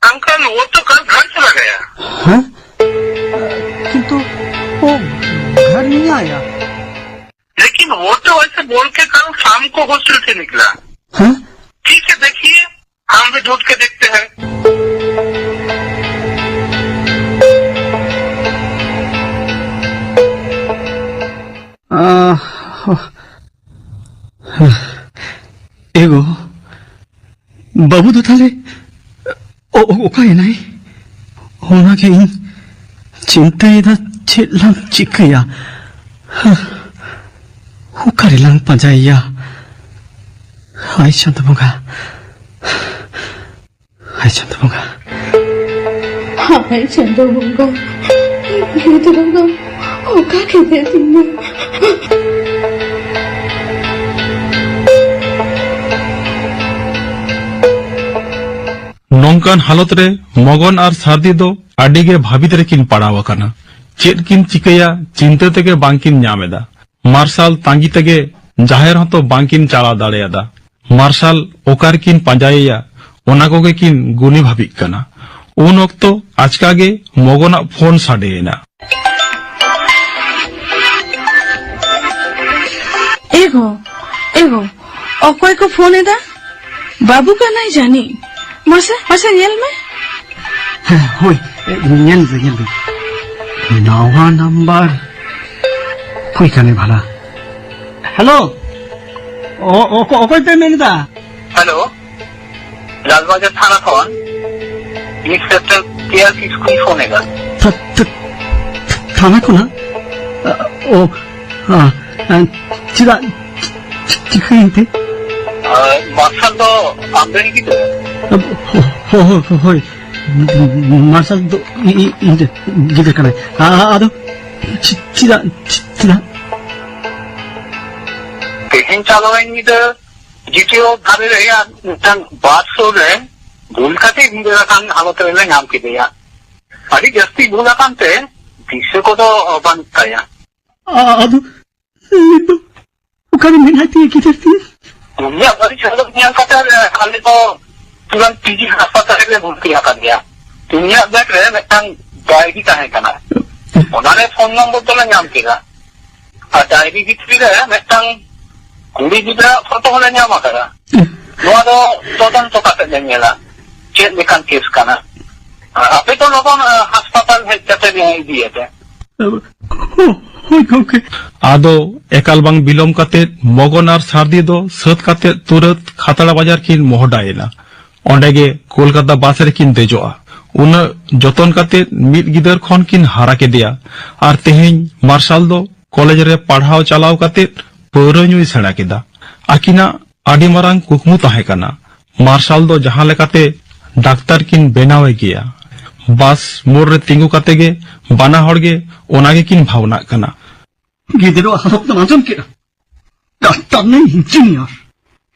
अंकल, वो तो कल घर चला गया। हाँ? किंतु वो घर नहीं आया। लेकिन वो तो ऐसे बोल के कल शाम को हॉस्टल से निकला। हाँ? ठीक है, देखिए, हम भी ढूंढ के देखते हैं। ᱟᱦ, ᱮᱜᱳ, ᱵᱟᱹᱵᱩ ᱫᱚ ᱛᱟᱦᱞᱮ ᱚ-, ᱚ-, ᱚᱠᱟᱭᱮᱱᱟᱭ? ᱚᱱᱟᱜᱮ ᱤᱧ ᱪᱤᱱᱛᱟᱹᱭᱮᱫᱟ, ᱪᱮᱫ ᱞᱟᱝ ᱪᱤᱠᱟᱹᱭᱟ? ᱚᱠᱟᱨᱮᱞᱟᱝ ᱯᱟᱸᱡᱟᱭᱮᱭᱟ? ᱦᱟᱭ ᱪᱟᱸᱫᱚ ᱵᱚᱸᱜᱟ, ᱦᱟᱭ ᱪᱟᱸᱫᱚ ᱵᱚᱸᱜᱟ᱾ ᱦᱟᱭ ᱪᱟᱸᱫᱚ ᱵᱚᱸᱜᱟ, ᱜᱤᱫᱽᱨᱟᱹ ᱫᱚ ᱚᱠᱟ ᱠᱮᱫᱮ ᱛᱤᱧᱟ? ᱱᱚᱝᱠᱟᱱ ᱦᱟᱞᱚᱛ ᱨᱮ ᱢᱚᱜᱚᱱ ᱟᱨ ᱥᱟᱨᱫᱤ ᱫᱚ ᱟᱹᱰᱤ ᱜᱮ ᱵᱷᱟᱹᱵᱤᱛ ᱨᱮᱠᱤᱱ ᱯᱟᱲᱟᱣ ᱟᱠᱟᱱᱟ᱾ ᱪᱮᱫ ᱠᱤᱱ ᱪᱤᱠᱟᱹᱭᱟ, ᱪᱤᱱᱛᱟᱹ ᱛᱮᱜᱮ ᱵᱟᱝᱠᱤᱱ ᱧᱟᱢ ᱮᱫᱟ᱾ ᱢᱟᱨᱥᱟᱞ ᱛᱟᱺᱜᱤ ᱛᱮᱜᱮ ᱡᱟᱦᱮᱨ ᱦᱚᱸᱛᱚ ᱵᱟᱝᱠᱤᱱ ᱪᱟᱞᱟᱣ ᱫᱟᱲᱮᱭᱟᱫᱟ᱾ ᱢᱟᱨᱥᱟᱞ ᱚᱠᱟ ᱨᱮᱠᱤᱱ ᱯᱟᱸᱡᱟᱭᱮᱭᱟ, ᱚᱱᱟ ᱠᱚᱜᱮ ᱠᱤᱱ ᱜᱩᱱᱤ ᱵᱷᱟᱹᱵᱤᱜ ᱠᱟᱱᱟ᱾ ᱩᱱ ᱚᱠᱛᱚ ᱟᱪᱠᱟ ᱜᱮ ᱢᱚᱜᱚᱱᱟᱜ ᱯᱷᱳᱱ ᱥᱟᱰᱮᱭᱮᱱᱟ᱾ ᱮᱜᱳ, ᱮᱜᱳ, ᱚᱠᱚᱭ ᱠᱚ ᱯᱷᱳᱱ ᱮᱫᱟ? ᱵᱟᱹᱵᱩ ᱠᱟᱱᱟᱭ ᱡᱟᱹᱱᱤᱡ᱾ ᱢᱟᱥᱮ, ᱢᱟᱥᱮ ᱧᱮᱞ ᱢᱮ᱾ ᱦᱮᱸ, ᱦᱳᱭ, ᱧᱮᱞ ᱫᱟᱹᱧ, ᱧᱮᱞ ᱫᱟᱹᱧ᱾ ᱱᱟᱣᱟ ᱱᱟᱢᱵᱟᱨ᱾ ᱚᱠᱚᱭ ᱠᱟᱱᱟᱭ ᱵᱷᱟᱞᱟ? ᱦᱮᱞᱳ, ᱚ-, ᱚᱠᱚ-, ᱚᱠᱚᱭ ᱯᱮ ᱢᱮᱱ ᱮᱫᱟ? ᱦᱮᱞᱳ, ᱞᱟᱞᱵᱟᱡᱟᱨ ᱛᱷᱟᱱᱟ ᱠᱷᱚᱱ ᱤᱱᱥᱯᱮᱠᱴᱚᱨ ᱠᱮ ᱟᱨ ᱠᱤᱥᱠᱩᱧ ᱯᱷᱳᱱ ᱮᱫᱟ᱾ ᱛᱷᱟ-, ᱛᱷᱟ-, ᱛᱷᱟ-, ᱛᱷᱟᱱᱟ ᱠᱷᱚᱱᱟᱜ? ᱚ, ᱟ, ᱟ, ᱪᱮᱫᱟᱜ, ᱪᱤ-, ᱪᱤᱠᱟᱹᱭᱮᱱ ᱛᱮ? ᱟ, ᱢᱟᱨᱥᱟᱞ ᱫᱚ ᱟᱢᱨᱮᱱ ᱜᱤᱫᱽᱨᱟᱹ? ᱦᱳ-, ᱦᱳ-, ᱦᱳ-, ᱦᱳᱭ, ᱢᱟᱨᱥᱟᱞ ᱫᱚ ᱤ-, ᱤ-, ᱤᱧ ᱨᱮᱱ ᱜᱤᱫᱽᱨᱟᱹ ᱠᱟᱱᱟᱭ᱾ ᱟ-, ᱟ-, ᱟᱫᱚ ᱪᱮ-, ᱪᱮᱫᱟᱜ, ᱪᱮ-, ᱪᱮᱫᱟᱜ? ᱛᱮᱦᱮᱧ ᱪᱟᱞᱟᱣᱮᱱ ᱧᱤᱫᱟᱹ ᱡᱤ ᱴᱤ ᱳ ᱫᱷᱟᱨᱮ ᱨᱮ ᱢᱤᱫᱴᱟᱝ ᱵᱟᱥ ᱥᱩᱨ ᱨᱮ ᱵᱷᱩᱞ ᱠᱟᱛᱮ ᱧᱤᱫᱟᱹ ᱟᱠᱟᱱ ᱦᱟᱞᱚᱛ ᱨᱮᱞᱮ ᱧᱟᱢ ᱠᱮᱫᱮᱭᱟ᱾ ᱟᱹᱰᱤ ᱡᱟᱹᱥᱛᱤ ᱵᱷᱩᱞ ᱟᱠᱟᱱ ᱛᱮ ᱫᱤᱥᱟᱹ ᱠᱚᱫᱚ ᱵᱟᱹᱱᱩᱜ ᱛᱟᱭᱟ᱾ ᱟ-, ᱟᱫᱚ ᱱᱤᱛ ᱫᱚ ᱚᱠᱟᱨᱮ ᱢᱮᱱᱟᱭ ᱛᱤᱧ ᱜᱤᱫᱟᱹᱨ ᱛᱤᱧ? ᱩᱱᱤᱭᱟᱜ ᱵᱟᱹᱲᱤᱡ ᱦᱟᱞᱚᱛ ᱧᱮᱞ ᱠᱟᱛᱮ ᱟᱞᱮ ᱫᱚ ᱛᱩᱨᱟᱹᱱᱛ ᱯᱤ ᱡᱤ ᱦᱟᱥᱯᱟᱛᱟᱞ ᱨᱮᱞᱮ ᱵᱷᱚᱨᱛᱤ ᱟᱠᱟᱫᱮᱭᱟ᱾ ᱩᱱᱤᱭᱟᱜ ᱵᱮᱜᱽ ᱨᱮ ᱢᱤᱫᱴᱟᱝ ᱰᱟᱭᱨᱤ ᱛᱟᱦᱮᱸ ᱠᱟᱱᱟ᱾ ᱚᱱᱟᱨᱮ ᱯᱷᱳᱱ ᱱᱚᱢᱵᱚᱨ ᱫᱚᱞᱮ ᱧᱟᱢ ᱠᱮᱫᱟ᱾ ᱟᱨ ᱰᱟᱭᱨᱤ ᱵᱷᱤᱛᱨᱤ ᱨᱮ ᱢᱤᱫᱴᱟᱝ ᱠᱩᱲᱤ ᱜᱤᱫᱽᱨᱟᱹᱣᱟᱜ ᱯᱷᱳᱴᱳ ᱦᱚᱸᱞᱮ ᱧᱟᱢ ᱟᱠᱟᱫᱟ᱾ ᱱᱚᱣᱟ ᱫᱚ ᱛᱚᱫᱚᱱᱛᱚ ᱠᱟᱛᱮ ᱞᱮ ᱧᱮᱞᱟ ᱪᱮᱫ ᱞᱮᱠᱟᱱ ᱠᱮᱥ ᱠᱟᱱᱟ᱾ ᱟᱨ ᱟᱯᱮ ᱫᱚ ᱞᱚᱜᱚᱱ, ᱟ, ᱦᱟᱥᱯᱟᱛᱟᱞ ᱦᱮᱡ ᱠᱟᱛᱮ ᱤᱫᱤᱭᱮᱯᱮ᱾ ᱦᱳᱭ ᱜᱚᱢᱠᱮ᱾ ᱟᱫᱚ ᱮᱠᱟᱞ ᱵᱟᱝ ᱵᱤᱞᱚᱢ ᱠᱟᱛᱮ ᱢᱚᱜᱚᱱ ᱟᱨ ᱥᱟᱨᱫᱤ ᱫᱚ ᱥᱟᱹᱛ ᱠᱟᱛᱮ ᱛᱩᱨᱟᱹᱛ ᱠᱷᱟᱛᱲᱟ ᱵᱟᱡᱟᱨ ᱠᱤᱱ ᱢᱚᱦᱰᱟᱭᱮᱱᱟ᱾ ᱚᱸᱰᱮ ᱜᱮ ᱠᱳᱞᱠᱟᱛᱟ ᱵᱟᱥ ᱨᱮᱠᱤᱱ ᱫᱮᱡᱚᱜᱼᱟ᱾ ᱩᱱᱟᱹᱜ ᱡᱚᱛᱚᱱ ᱠᱟᱛᱮ ᱢᱤᱫ ᱜᱤᱫᱟᱹᱨ ᱠᱷᱚᱱ ᱠᱤᱱ ᱦᱟᱨᱟ ᱠᱮᱫᱮᱭᱟ᱾ ᱟᱨ ᱛᱮᱦᱮᱧ ᱢᱟᱨᱥᱟᱞ ᱫᱚ ᱠᱚᱞᱮᱡᱽ ᱨᱮ ᱯᱟᱲᱦᱟᱣ ᱪᱟᱞᱟᱣ ᱠᱟᱛᱮ ᱯᱟᱹᱣᱨᱟᱹ ᱧᱩᱭ ᱥᱮᱬᱟ ᱠᱮᱫᱟ᱾ ᱟᱹᱠᱤᱱᱟᱜ ᱟᱹᱰᱤ ᱢᱟᱨᱟᱝ ᱠᱩᱠᱢᱩ ᱛᱟᱦᱮᱸ ᱠᱟᱱᱟ ᱢᱟᱨᱥᱟᱞ ᱫᱚ ᱡᱟᱦᱟᱸ ᱞᱮᱠᱟᱛᱮ ᱰᱟᱠᱛᱟᱨ ᱠᱤᱱ ᱵᱮᱱᱟᱣᱮ ᱜᱮᱭᱟ᱾ ᱵᱟᱥ ᱢᱳᱲ ᱨᱮ ᱛᱤᱸᱜᱩ ᱠᱟᱛᱮ ᱜᱮ ᱵᱟᱱᱟ ᱦᱚᱲ ᱜᱮ ᱚᱱᱟ ᱜᱮᱠᱤᱱ ᱵᱷᱟᱵᱽᱱᱟᱜ ᱠᱟᱱᱟ᱾ ᱜᱤᱫᱽᱨᱟᱹᱣᱟᱜ ᱦᱟᱞᱚᱛ ᱫᱚᱢ ᱟᱸᱡᱚᱢ ᱠᱮᱫᱟ? ᱰᱟᱠᱛᱟᱨ ᱱᱮ ᱤᱧᱡᱤᱱᱤᱭᱟᱨ᱾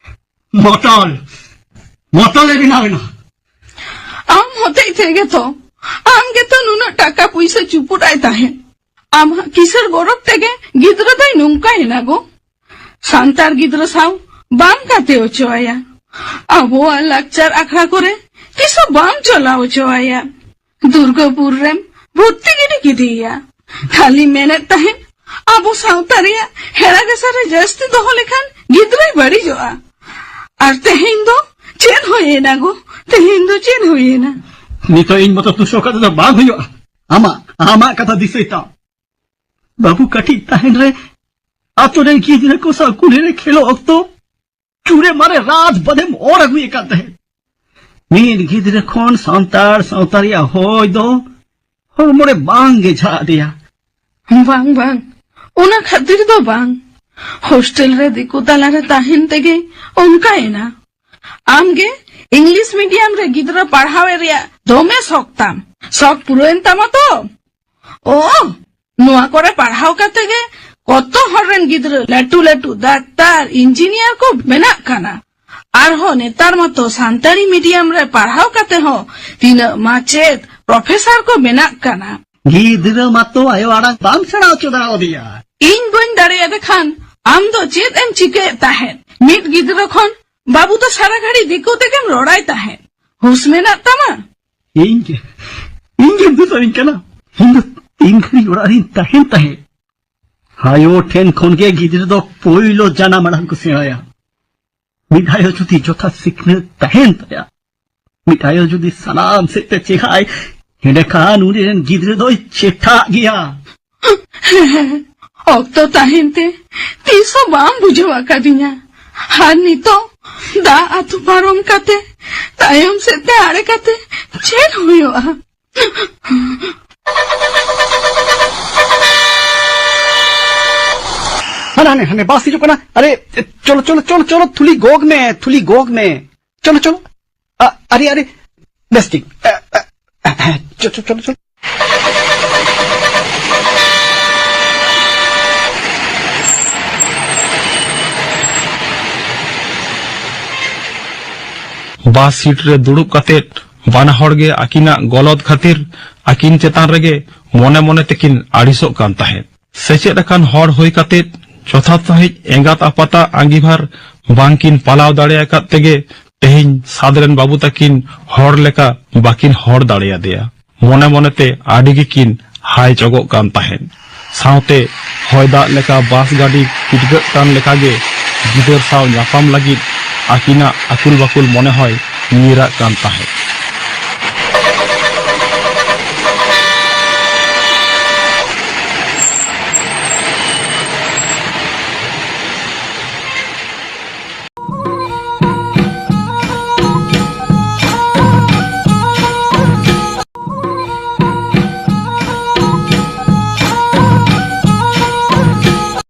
ᱢᱟᱛᱟᱞ, ᱢᱟᱛᱟᱞᱮ ᱵᱮᱱᱟᱣ ᱮᱱᱟ᱾ ᱟᱢ ᱦᱚᱛᱮᱡ ᱛᱮᱜᱮ ᱛᱚ, ᱟᱢ ᱜᱮᱛᱚ ᱱᱩᱱᱟᱹᱜ ᱴᱟᱠᱟ ᱯᱩᱭᱥᱟᱹ ᱪᱩᱯᱩᱫ ᱟᱭ ᱛᱟᱦᱮᱸᱫ᱾ ᱟᱢᱟᱜ ᱠᱤᱥᱟᱹᱬ ᱜᱚᱨᱚᱵ ᱛᱮᱜᱮ ᱜᱤᱫᱽᱨᱟᱹ ᱫᱚᱭ ᱱᱚᱝᱠᱟᱭᱮᱱᱟ ᱜᱳ᱾ ᱥᱟᱱᱛᱟᱲ ᱜᱤᱫᱽᱨᱟᱹ ᱥᱟᱶ ᱵᱟᱢ ᱜᱟᱛᱮ ᱦᱚᱪᱚ ᱟᱭᱟ᱾ ᱟᱵᱚᱣᱟᱜ ᱞᱟᱠᱪᱟᱨ ᱟᱠᱷᱲᱟ ᱠᱚᱨᱮ ᱛᱤᱥ ᱦᱚᱸ ᱵᱟᱢ ᱪᱟᱞᱟᱣ ᱦᱚᱪᱚ ᱟᱭᱟ᱾ ᱫᱩᱨᱜᱟᱯᱩᱨ ᱨᱮᱢ ᱵᱷᱚᱨᱛᱤ ᱜᱤᱰᱤ ᱠᱮᱫᱮᱭᱟ᱾ ᱠᱷᱟᱹᱞᱤ ᱢᱮᱱᱮᱫ ᱛᱟᱦᱮᱸᱫ, ᱟᱵᱚ ᱥᱟᱶᱛᱟ ᱨᱮᱭᱟᱜ ᱦᱮᱲᱟ ᱜᱷᱮᱥᱟ ᱨᱮ ᱡᱟᱹᱥᱛᱤ ᱫᱚᱦᱚ ᱞᱮᱠᱷᱟᱱ ᱜᱤᱫᱽᱨᱟᱹᱭ ᱵᱟᱹᱲᱤᱡᱚᱜᱼᱟ᱾ ᱟᱨ ᱛᱮᱦᱮᱧ ᱫᱚ ᱪᱮᱫ ᱦᱩᱭᱮᱱᱟ ᱜᱳ? ᱛᱮᱦᱮᱧ ᱫᱚ ᱪᱮᱫ ᱦᱩᱭᱮᱱᱟ? ᱱᱤᱛᱚᱜ ᱤᱧ ᱢᱚᱛᱚ ᱫᱩᱥᱚ ᱠᱟᱛᱮ ᱫᱚ ᱵᱟᱝ ᱦᱩᱭᱩᱜᱼᱟ᱾ ᱟᱢᱟᱜ ᱟᱢᱟᱜ ᱠᱟᱛᱷᱟ ᱫᱤᱥᱟᱹᱭ ᱛᱟᱢ᱾ ᱵᱟᱹᱵᱩ ᱠᱟᱹᱴᱤᱡ ᱛᱟᱦᱮᱱ ᱨᱮ ᱟᱛᱳ ᱨᱮᱱ ᱜᱤᱫᱽᱨᱟᱹ ᱠᱚ ᱥᱟᱶ ᱠᱩᱞᱦᱤ ᱨᱮ ᱠᱷᱮᱞᱳᱜ ᱚᱠᱛᱚ ᱪᱩᱲᱮ ᱢᱟᱨᱮ ᱨᱟᱛ ᱵᱟᱫᱮᱢ ᱚᱨ ᱟᱹᱜᱩᱭᱮᱫ ᱠᱟᱱ ᱛᱟᱦᱮᱸᱫ᱾ ᱢᱤᱫ ᱜᱤᱫᱽᱨᱟᱹ ᱠᱷᱚᱱ ᱥᱟᱱᱛᱟᱲ ᱥᱟᱶᱛᱟ ᱨᱮᱭᱟᱜ ᱦᱚᱭ ᱫᱚ ᱦᱚᱲᱢᱚ ᱨᱮ ᱵᱟᱝ ᱜᱮ ᱡᱷᱟᱜ ᱟᱫᱮᱭᱟ᱾ ᱵᱟᱝ, ᱵᱟᱝ, ᱚᱱᱟ ᱠᱷᱟᱹᱛᱤᱨ ᱫᱚ ᱵᱟᱝ᱾ ᱦᱳᱥᱴᱮᱞ ᱨᱮ ᱫᱤᱠᱩ ᱛᱟᱞᱟᱨᱮ ᱛᱟᱦᱮᱱ ᱛᱮᱜᱮ ᱚᱱᱠᱟᱭᱮᱱᱟ᱾ ᱟᱢᱜᱮ ᱤᱝᱞᱤᱥ ᱢᱤᱰᱤᱭᱟᱢ ᱨᱮ ᱜᱤᱫᱽᱨᱟᱹ ᱯᱟᱲᱦᱟᱣ ᱨᱮᱭᱟᱜ ᱫᱚᱢᱮ ᱥᱚᱠ ᱛᱟᱢ᱾ ᱥᱚᱠ ᱯᱩᱨᱟᱹᱣᱮᱱ ᱛᱟᱢᱟ ᱛᱚ? ᱚ, ᱱᱚᱣᱟ ᱠᱚᱨᱮ ᱯᱟᱲᱦᱟᱣ ᱠᱟᱛᱮ ᱜᱮ ᱠᱚᱛᱚ ᱦᱚᱲ ᱨᱮᱱ ᱜᱤᱫᱽᱨᱟᱹ ᱞᱟᱹᱴᱩ ᱞᱟᱹᱴᱩ ᱰᱟᱠᱛᱟᱨ, ᱤᱧᱡᱤᱱᱤᱭᱟᱨ ᱠᱚ ᱵᱮᱱᱟᱜ ᱠᱟᱱᱟ᱾ ᱟᱨᱦᱚᱸ ᱱᱮᱛᱟᱨ ᱢᱟᱛᱚ ᱥᱟᱱᱛᱟᱲᱤ ᱢᱤᱰᱤᱭᱟᱢ ᱨᱮ ᱯᱟᱲᱦᱟᱣ ᱠᱟᱛᱮ ᱦᱚᱸ ᱛᱤᱱᱟᱹᱜ ᱢᱟᱪᱮᱫ, ᱯᱨᱚᱯᱷᱮᱥᱚᱨ ᱠᱚ ᱵᱮᱱᱟᱜ ᱠᱟᱱᱟ᱾ ᱜᱤᱫᱽᱨᱟᱹ ᱢᱟᱛᱚ ᱟᱭᱳ ᱟᱲᱟᱝ ᱵᱟᱢ ᱥᱮᱬᱟ ᱦᱚᱪᱚ ᱫᱟᱲᱮᱭᱟᱫᱮᱭᱟ᱾ ᱤᱧ ᱵᱟᱹᱧ ᱫᱟᱲᱮᱭᱟᱫᱮ ᱠᱷᱟᱱ ᱟᱢ ᱫᱚ ᱪᱮᱫ ᱮᱢ ᱪᱤᱠᱟᱹᱭᱮᱫ ᱛᱟᱦᱮᱸᱫ? ᱢᱤᱫ ᱜᱤᱫᱽᱨᱟᱹ ᱠᱷᱚᱱ ᱵᱟᱹᱵᱩ ᱫᱚ ᱥᱟᱨᱟ ᱜᱷᱟᱹᱲᱤ ᱫᱤᱠᱩ ᱛᱮᱜᱮᱢ ᱨᱚᱲᱟᱭ ᱛᱟᱦᱮᱸᱫ᱾ ᱦᱩᱥ ᱢᱮᱱᱟᱜ ᱛᱟᱢᱟ? ᱤᱧ ᱜᱮ, ᱤᱧ ᱜᱮᱢ ᱫᱩᱥᱟᱹᱣᱤᱧ ᱠᱟᱱᱟ᱾ ᱤᱧ ᱫᱚ ᱛᱤᱱ ᱜᱷᱟᱹᱲᱤᱡ ᱚᱲᱟᱜ ᱨᱤᱧ ᱛᱟᱦᱮᱱ ᱛᱟᱦᱮᱸᱫ᱾ ᱟᱭᱳ ᱴᱷᱮᱱ ᱠᱷᱚᱱ ᱜᱮ ᱜᱤᱫᱽᱨᱟᱹ ᱫᱚ ᱯᱳᱭᱞᱳ ᱡᱟᱱᱟᱢ ᱟᱲᱟᱝ ᱠᱚ ᱥᱮᱬᱟᱭᱟ᱾ ᱢᱤᱫ ᱟᱭᱳ ᱡᱩᱫᱤ ᱡᱚᱛᱷᱟᱛ ᱥᱤᱠᱷᱱᱟᱹᱛ ᱛᱟᱦᱮᱱ ᱛᱟᱭᱟ, ᱢᱤᱫ ᱟᱭᱳ ᱡᱩᱫᱤ ᱥᱟᱱᱟᱢ ᱥᱮᱫ ᱛᱮ ᱪᱮᱸᱜᱷᱟᱭ, ᱮᱸᱰᱮᱠᱷᱟᱱ ᱩᱱᱤ ᱨᱮᱱ ᱜᱤᱫᱽᱨᱟᱹ ᱫᱚᱭ ᱪᱮᱴᱷᱟᱜ ᱜᱮᱭᱟ᱾ ᱦᱮᱸ, ᱚᱠᱛᱚ ᱛᱟᱦᱮᱱ ᱛᱮ ᱛᱤᱥ ᱦᱚᱸ ᱵᱟᱢ ᱵᱩᱡᱷᱟᱹᱣ ᱟᱠᱟᱫᱤᱧᱟ᱾ ᱟᱨ ᱱᱤᱛᱚᱜ ᱫᱟᱜ ᱟᱹᱛᱩ ᱯᱟᱨᱚᱢ ᱠᱟᱛᱮ ᱛᱟᱭᱚᱢ ᱥᱮᱫ ᱛᱮ ᱟᱲᱮ ᱠᱟᱛᱮ ᱪᱮᱫ ᱦᱩᱭᱩᱜᱼᱟ? ᱦᱟᱱᱮ, ᱦᱟᱱᱮ, ᱦᱟᱱᱮ ᱵᱟᱥ ᱦᱤᱡᱩᱜ ᱠᱟᱱᱟ᱾ ᱟᱨᱮ, ᱪᱚᱞᱚ, ᱪᱚᱞᱚ, ᱪᱚᱞᱚ, ᱪᱚᱞᱚ, ᱛᱷᱩᱞᱤ ᱜᱚᱜᱽ ᱢᱮ, ᱛᱷᱩᱞᱤ ᱜᱚᱜᱽ ᱢᱮ᱾ ᱪᱚᱞᱚ, ᱪᱚᱞᱚ᱾ ᱟ, ᱟᱨᱮ, ᱟᱨᱮ, ᱵᱮᱥ ᱴᱷᱤᱠ᱾ ᱟ, ᱟ, ᱪᱚ, ᱪᱚ, ᱪᱚᱞᱚ, ᱪᱚᱞᱚ᱾ ᱵᱟᱥ ᱥᱤᱴ ᱨᱮ ᱫᱩᱲᱩᱵ ᱠᱟᱛᱮᱫ ᱵᱟᱱᱟ ᱦᱚᱲ ᱜᱮ ᱟᱹᱠᱤᱱᱟᱜ ᱜᱚᱞᱚᱛ ᱠᱷᱟᱹᱛᱤᱨ ᱟᱹᱠᱤᱱ ᱪᱮᱛᱟᱱ ᱨᱮᱜᱮ ᱢᱚᱱᱮ ᱢᱚᱱᱮ ᱛᱮᱠᱤᱱ ᱟᱹᱲᱤᱥᱚᱜ ᱠᱟᱱ ᱛᱟᱦᱮᱸᱫ᱾ ᱥᱮᱪᱮᱫ ᱟᱠᱟᱱ ᱦᱚᱲ ᱦᱩᱭ ᱠᱟᱛᱮᱫ ᱡᱚᱛᱷᱟᱛ ᱥᱟᱺᱦᱤᱡ ᱮᱸᱜᱟᱛ ᱟᱯᱟᱛᱟᱜ ᱟᱸᱜᱤᱵᱷᱟᱨ ᱵᱟᱝᱠᱤᱱ ᱯᱟᱞᱟᱣ ᱫᱟᱲᱮ ᱟᱠᱟᱫ ᱛᱮᱜᱮ ᱛᱮᱦᱮᱧ ᱥᱟᱫᱽ ᱨᱮᱱ ᱵᱟᱹᱵᱩ ᱛᱟᱹᱠᱤᱱ ᱦᱚᱲ ᱞᱮᱠᱟ ᱵᱟᱹᱠᱤᱱ ᱦᱚᱲ ᱫᱟᱲᱮᱭᱟᱫᱮᱭᱟ᱾ ᱢᱚᱱᱮ ᱢᱚᱱᱮᱛᱮ ᱟᱹᱰᱤ ᱜᱮᱠᱤᱱ ᱦᱟᱭ ᱪᱚᱜᱚᱜ ᱠᱟᱱ ᱛᱟᱦᱮᱸᱫ᱾ ᱥᱟᱶᱛᱮ ᱦᱚᱭ ᱫᱟᱜ ᱞᱮᱠᱟ ᱵᱟᱥ ᱜᱟᱹᱰᱤ ᱯᱤᱰᱜᱟᱹᱜ ᱠᱟᱱ ᱞᱮᱠᱟᱜᱮ ᱜᱤᱫᱟᱹᱨ ᱥᱟᱶ ᱧᱟᱯᱟᱢ ᱞᱟᱹᱜᱤᱫ ᱟᱹᱠᱤᱱᱟᱜ ᱟᱹᱠᱩᱞ ᱵᱟᱹᱠᱩᱞ ᱢᱚᱱᱮ ᱦᱚᱸᱭ ᱧᱤᱨᱟᱜ ᱠᱟᱱ ᱛᱟᱦᱮᱸᱫ᱾